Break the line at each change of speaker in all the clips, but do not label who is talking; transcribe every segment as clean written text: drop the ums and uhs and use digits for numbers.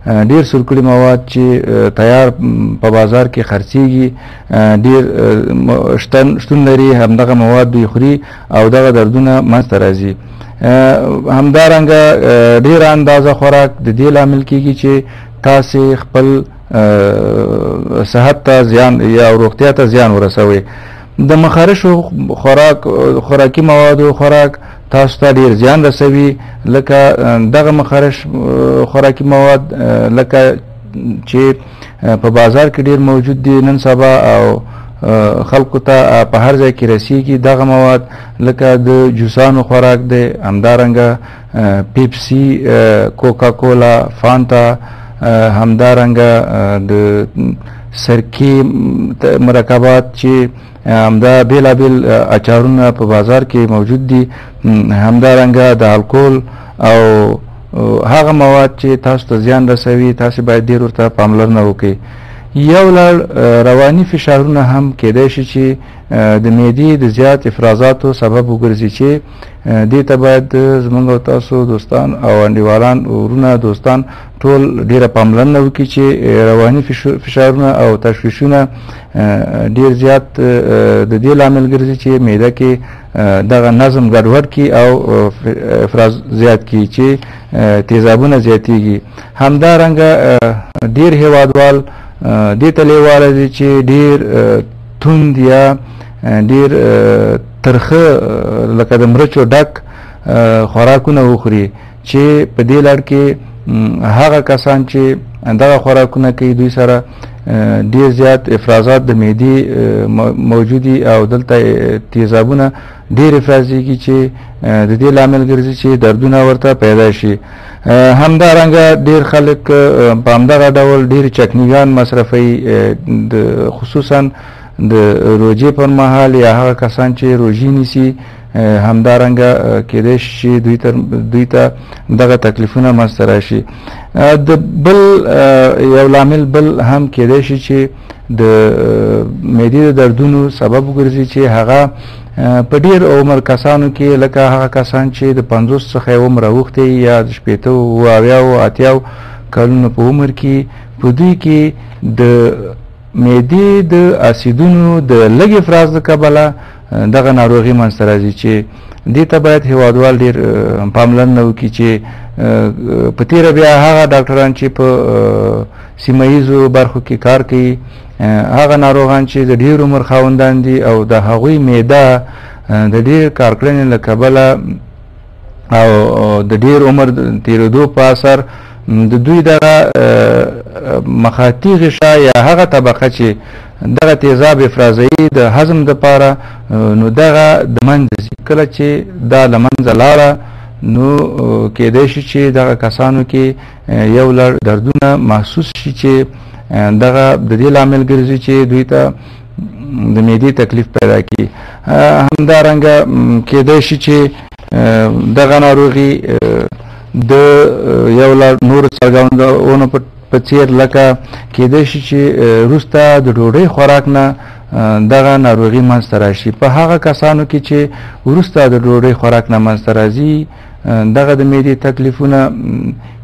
ډیر سرکړي مواد چې تیار په بازار کې خرڅیږي ډیر شتون لري، همدغه مواد دوی خوري او دغه دردونه منځته راځي. همدارنګه ډیره اندازه خوراک د دې لامل کیږي چې تاسې خپل صحت ته زیان یا روغتیا ته زیان ورسوئ. د مخرشو خوراکي موادو خوراک تاسو ته ډیر زیان رسوي، لکه دغه مخرش خوراکي مواد لکه چې په بازار کې ډیر موجود دي نن سبا او خلکو ته په هر ځای کې رسیږي. دغه مواد لکه د جوسانو خوراک دی، همدارنګه پیپسي، کوکا کولا، فانتا، همدارنګه د سرکې مرکبات چې همدا بېلابېل اچارونه په بازار کې موجود دي، همدارنګه د الکول او هغه مواد چې تاسو ته زیان رسوي، تاسو باید ډېر ورته پاملرنه وکړئ. یو لړ رواني فشارونه هم کیدای شي چې د معدې د زیات افرازاتو سبب وګرځي، چې دې ته باید زموږ او تاسو دوستان او انډیوالان، ورونه، دوستان ټول ډېره پاملرنه وکړي چې رواني فشارونه او تشویشونه ډېر زیات د دې لامل ګرځي چې معده کې دغه نظم ګډوډ کړي او افراز زیات کړي چې تیزابونه زیاتیږي. همدارنګه ډېر هیوادوال دې ته لیواله دي چې ډېر توند یا ډېر ترخه لکه د مرچو ډک خوراکونه وخوري، چې په دې لړ کې هغه کسان چې دغه خوراکونه کوي دوی سره ډېر زیات افرازات د معدې موجودي او دلته تیزابونه ډېر افرازیږي چې د دې لامل ګرځي چې دردونه ورته پیدا شي. همدارنګه ډېر خلک په همدغه ډول ډېر چکنیګان مصرفوي، خصوصا د روژې پر مهال یا هغه کسان چې روژې نیسي، همدارنګه کیدای شي چې دوی ته دغه تکلیفونه منځته راشي. د بل یو لامل بل هم کیدای شي چې د معدې د دردونو سبب وګرځي، چې هغه په ډېر عمر کسانو کې لکه هغه کسان چې د 50 څخه یې عمر اوښتی یا د 60 70 80 کلونو په عمر کې، په دوی کې د معدې د اسیدونو د لږ افراز له کبله دغه ناروغي منځته راځي، چې دې ته باید هیوادوال ډېر پاملرنه وکړي چې په تېره بیا هغه ډاکټران چې په سیمه ییزو برخو کې کار کوي، هغه ناروغان چې د ډېر عمر خاوندان دي او د هغوی معده د ډېر کارکړنې له کبله او د ډېر عمر تېرېدو په اثر د دوی دغه مخاطي غشا یا هغه طبقه چې دغه تیزاب افرازوي د هضم دپاره، نو دغه د منځه ځي. کله چې دا له منځه لاړه نو کیدای شي چې دغه کسانو کې یو لړ دردونه محسوس شي چې دغه د دې لامل ګرځي چې دوی ته د معدې تکلیف پیدا کړي. همدارنګه کیدای شي چې دغه ناروغي د یو لړ نورو څرګندونو په څیر لکه کیدای شي چې وروسته د ډوډۍ خوراک نه دغه ناروغي منځته راشي. په هغه کسانو کې چې وروسته د ډوډۍ خوراک نه منځته راځي دغه د معدې تکلیفونه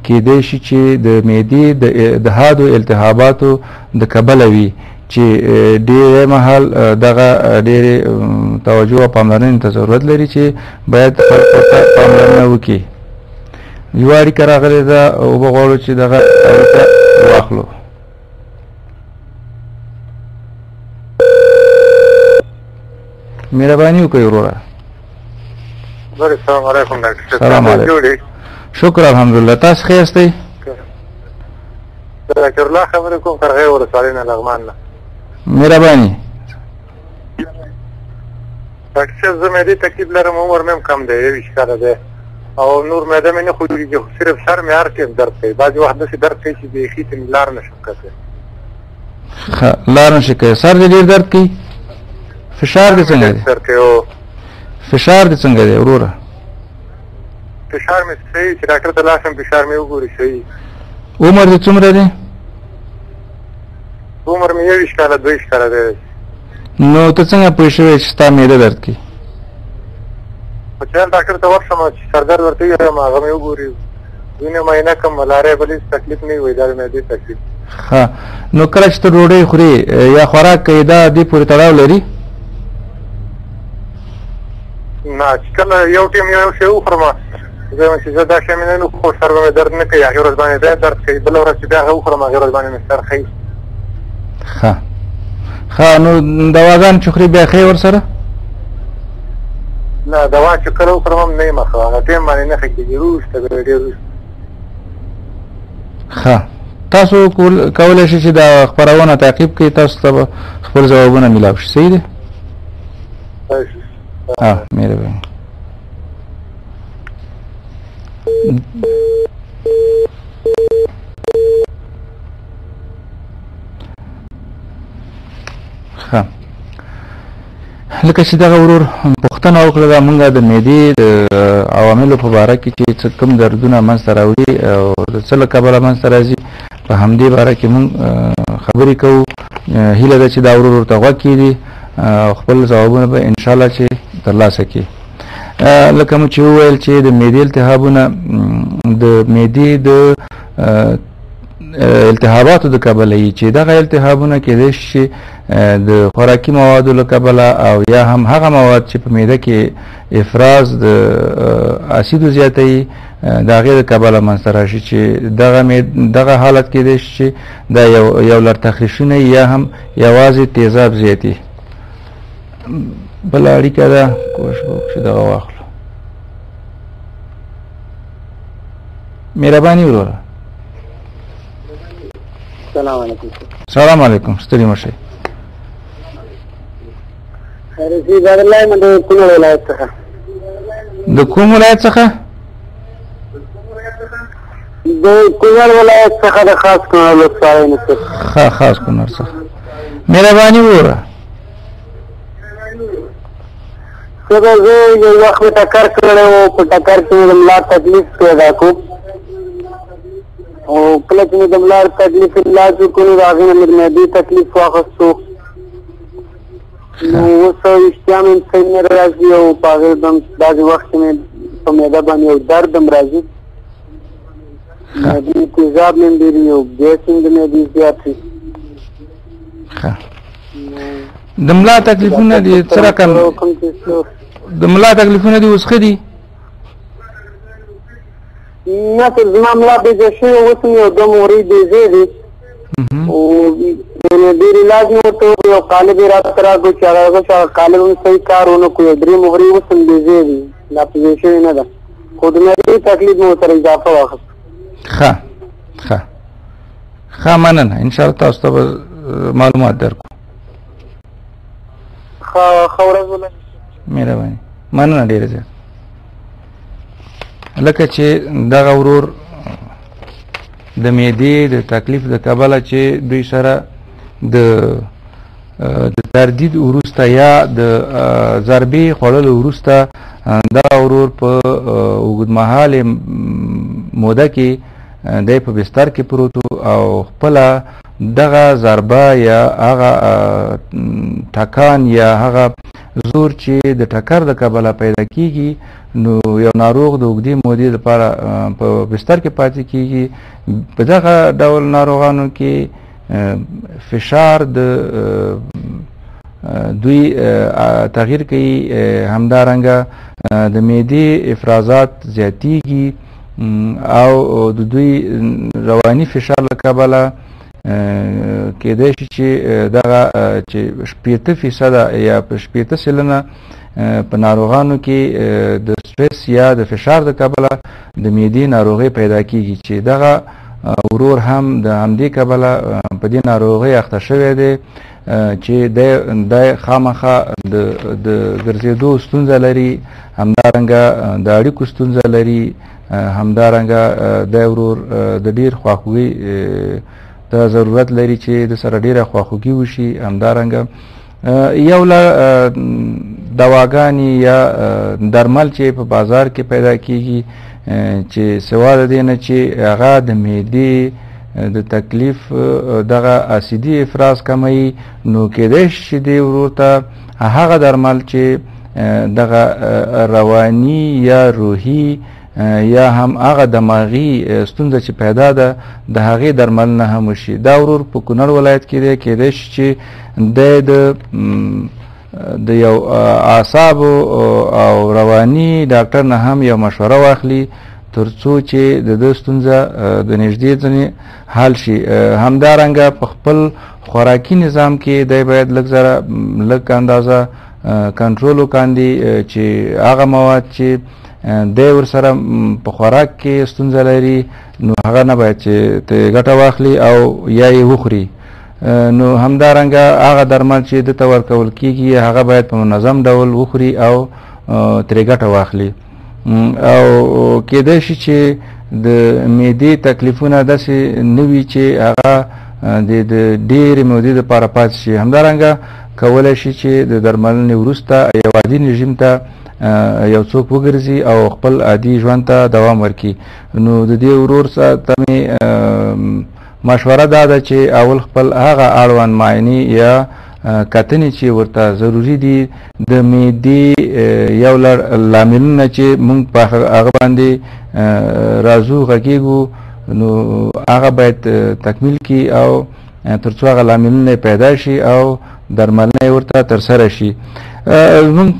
کیدای شي چې د معدې د حادو التهاباتو د کبله وي، چې ډېری مهال دغه ډېرې توجه او پاملرنې ته ضرورت لري چې باید خلک ورته پاملرنه وکړي. یوه اړیکه راغلې ده، وبه غواړو چې دغه اړیکه واخلو. مهرباني وکړئ وروره.
السلام علیکم ډاکټر.
سلام علیکم. شکر الحمدلله، تاسو ښه یاستئ؟
ډاکټر الله خبرې کوم، قرغې ولسوالۍ نه، لغمان نه.
مهرباني.
ډاکټر صاحب زه معدې تکلیف لرم، عمر مې هم کم دی، 21 کاله دی، او نور معده مې نه خوږېږي، خو صرف سر مې هر ټایم درد کوي. بعضې وخت داسې درد کوي چې بیخي ته مې لار نه شم کتلی.
ښه، لار نه شې کوې. سر دې ډېر درد کوي؟ فشار دې څنګه دی؟ فشار دې څنګه دی وروره؟
فشار مې صحیح، چې ډاکټر ته لاړ شم فشار مې وګوري صحیح.
عمر دې څومره دی؟
عمر مې 21 کاله 22 کاله دی.
نو ته څنګه پوه شوې چې ستا معده درد کوي؟
خو چې ډاکټر ته ورشم چې سردرد ورته ووایم هغه مې وګوري، وینه معاینه کوم، ملاریا بل هېڅ تکلیف نه وي، دا د معدې تکلیف.
ښه، نو کله چې ته ډوډۍ خورې یا خوراک کوې، دا دې پورې تړاو لري؟
نه، چې کله یو ټیم یو شی وخورم، زه وایم چې زه دا شی مې نن وخوړ، سر به مې درد نه کوي، هغې ورځ باندې بیا درد کوي، بله ورځ چې بیا هغه وخورم، هغې ورځ باندې مې سر ښیي.
ښه ښه، نو دواګان چې خورې بیا ښه یې ورسره؟
نه، دوا چې کله وخورم هم نه یم ښه، هغه ټیم باندې نه ښه کېږي، وروسته بیا ډېر وروسته.
ښه، تاسو کولی شئ چې دا خپرونه تعقیب کړئ، تاسو ته به خپل ځوابونه میلاو شي. صحیح دی؟ مهرباني. ښه، لکه چې دغه ورور پوښتنه وکړه، دا مونږ د معدې د عواملو په باره کې چې څه کوم دردونه منځته راوړي او د څه له کبله منځته راځي، په همدې باره کې مونږ خبرې کوو. هیله ده چې دا ورور ورته غوږ کښېږدي او خپل ځوابونه به انشاءالله چې ترلاسه کړي. لکه مو چې وویل چې د معدې التهابونه د معدې د التهاباتو د کبله یي، چې دغه التهابونه کېدای شي چې د خوراکي موادو له کبله او یا هم هغه مواد چې په معده کې افراز د اسیدو زیاتوي، د هغې د کبله منځته راشي، چې دغه حالت کېدای شي چې دا یو لړ تخریشونه یا هم یوازې تیزاب زیاتي. بله اړیکه ده، کوښښ وکړو چې دغه واخلو. مهرباني وروره.
سلام علیکم.
سلام علیکم، ستړي مه شئ.
خیر عبادالله یم، د کونړ ولایت څخه.
د کوم ولایت څخه؟
د کونړ ولایت څخه، د خاص کونړ ولسوالۍ نه.
ښه، خاص کونړ څخه. مهرباني وروره.
څه ده، زه یو وخت مې ټکر کړی و، په ټکر کې مې د ملا تکلیف پیدا کړو، او کله چې مې د ملا تکلیف علاج وکړو، نو د هغې نه مې د معدې تکلیف واخیستو. نو اوس اشتها مې هم صحیح نه راځي، او په هغې هم بعضې وخت کې مې په معده باندې یو درد هم راځي، معدې تیزاب مې هم ډېر وي، او ګیس هم د معدې زیات وي.
ښه، د ملا تکلیفونه دي څه رقم؟ د ملا تکلیفونه دي اوس ښه دي؟
نه، زما ملا بېځایه شوې، اوس مې یو دوه مورې بېځایه دي، او یعنې ډېر علاج مې ورته وکړو، یو قالب یې راته راکړو چې هغه قالب هم صحیح کار ونه کړو، یو درې مهرې اوس هم بېځایه دي، لا په ځای شوې نه ده، خو د معدې تکلیف مې ورسره اضافه واخیست.
ښه ښه ښه، مننه، انشاءالله تاسو ته به معلومات درکړو.
ښه ورځ ولرئ.
مهرباني، مننه ډېره زیاته. لکه چې دغه ورور د معدې د تکلیف د کبله چې دوی سره د تردید وروسته یا د ضربې خوړلو وروسته دغه ورور په اوږدمهالې موده کې دی په بستر کې پروت او خپله دغه ضربه یا هغه ټکان یا هغه زور چې د ټکر د کبله پیدا کیږي، نو یو ناروغ د اوږدې مودې لپاره په بستر کې پاتې کیږي. په دغه ډول ناروغانو کې فشار د دوی تغییر کوي، همدارنګه د معدې افرازات زیاتیږي او د دوی رواني فشار له کبله کېدای شي چې دغه چې 60% یا 60% په ناروغانو کې د سترس یا د فشار د کبله د معدې ناروغۍ پیدا کیږي، چې دغه ورور هم د همدې کبله په دې ناروغۍ اخته شوی دی، چې دی خامخا د ګرځېدو ستونزه لري، همدارنګه د اړیکو ستونزه لري، همدارنګه دی ورور د ډېر خواخوږي ته ضرورت لري چې د سره ډېره خواخوږي وشي. همدارنګه یو له دواګانې یا درمل چې په بازار کې پیدا کیږي، چې سوا د دې نه چې هغه د معدې د تکلیف دغه اسیدي افراز کموي، نو کېدای شي چې دې ورور ته هغه درمل چې دغه رواني یا روحي یا هم هغه دماغي ستونزه چې پیدا ده د هغې درملنه هم وشي. دا ورور په کونړ ولایت کې دی، کیدای شي چې دی د یو اعصابو او رواني ډاکټر نه هم یو مشوره واخلي تر څو چې د ده ستونزه د نږدې ځنې حل شي. همدارنګه په خپل خوراکي نظام کې دی باید لږ ذره لږ اندازه کنټرول وکاندي چې هغه مواد چې دی ورسره په خوراک کې ستونزه لري نو هغه نه باید چې ترې ګټه واخلي او یا یې وخوري. نو همدارنګه هغه درمل چې ده ته ورکول کیږي هغه باید په منظم ډول وخوري او ترې ګټه واخلي. او کیدای شي چې د معدې تکلیفونه داسې نه وي چې هغه د ډېرې مودې دپاره پاتې شي. همدارنګه کولی شي چې د درملنې وروسته یو عادي رژیم ته یو څوک وګرځي او خپل عادي ژوند ته دوام ورکړي. نو د دې ورور ته مې مشوره دا ده چې اول خپل هغه اړوند معاینې یا کتنې چې ورته ضروري دي د معدې یو لړ لاملونه چې موږ په هغه باندې راځو غږېږو نو هغه باید تکمیل کړي او تر څو هغه لاملونه پیدا شي او درملنه یې ورته ترسره شي. موږ